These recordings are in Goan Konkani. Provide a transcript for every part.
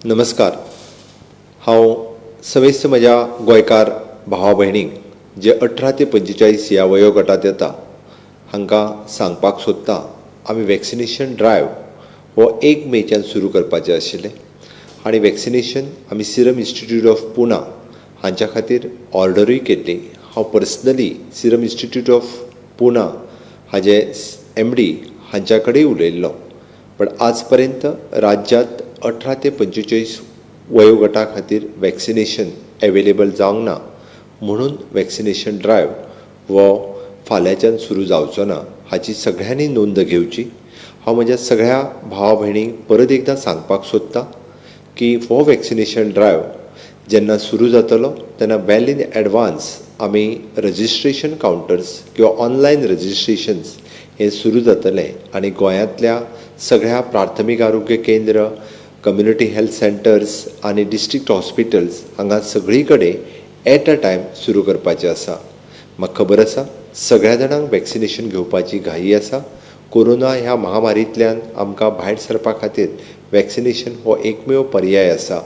नमस्कार. हांव समेस्त म्हज्या गोंयकार भावा भयणींक जे 18 ते 45 ह्या वयोगटांत येता हांकां सांगपाक सोदतां, आमी वॅक्सिनेशन ड्रायव हो 1 मेच्यान सुरू करपाचें आशिल्लें आनी वॅक्सिनेशन आमी सिरम इन्स्टिट्यूट ऑफ पुना हांच्या खातीर ऑर्डरूय केल्ली. हांव पर्सनली सिरम इन्स्टिट्यूट ऑफ पुना हाजे एमडी हांच्या कडेन उलयल्लो, पण आज पर्यंत राज्यांत 18 ते 45 वयोगटा खातीर वॅक्सिनेशन एवेलेबल जावंक ना, म्हणून वॅक्सिनेशन ड्रायव हो फाल्यांच्यान सुरू जावचो ना हाची सगळ्यांनी नोंद घेवची. हांव म्हज्या सगळ्या भावा भयणींक परत एकदां सांगपाक सोदतां की हो वॅक्सिनेशन ड्रायव जेन्ना सुरू जातलो तेन्ना वेल इन एडवान्स आमी रजिस्ट्रेशन कावंटर्स किंवा ऑनलायन रजिस्ट्रेशन्स हें सुरू जातलें आनी गोंयांतल्या सगळ्या प्राथमीक आरोग्य केंद्र, कम्युनिटी हेल्थ सेंटर्स आनी डिस्ट्रिक्ट हॉस्पिटल्स हांगा सगळी कडेन एट अ टायम सुरू करपाचें आसा. म्हाका खबर आसा, सगळ्या जाणांक वॅक्सिनेशन घेवपाची घाई आसा. कोरोना ह्या महामारींतल्यान आमकां भायर सरपा खातीर वॅक्सिनेशन हो एकमेव पर्याय आसा.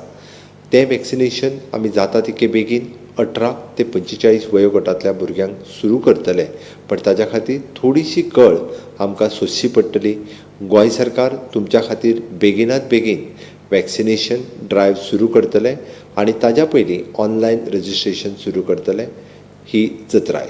तें वॅक्सिनेशन आमी जाता तितके बेगीन 18 ते 45 वयोगटांतल्या भुरग्यांक सुरू करतले, पण ताच्या खातीर थोडीशी कळ आमकां सोंसची पडटली. गोंय सरकार तुमच्या खातीर बेगिनात बेगीन वॅक्सिनेशन ड्रायव सुरू करतले आनी ताज्या पयलीं ऑनलायन रजिस्ट्रेशन सुरू करतले ही चत्राय.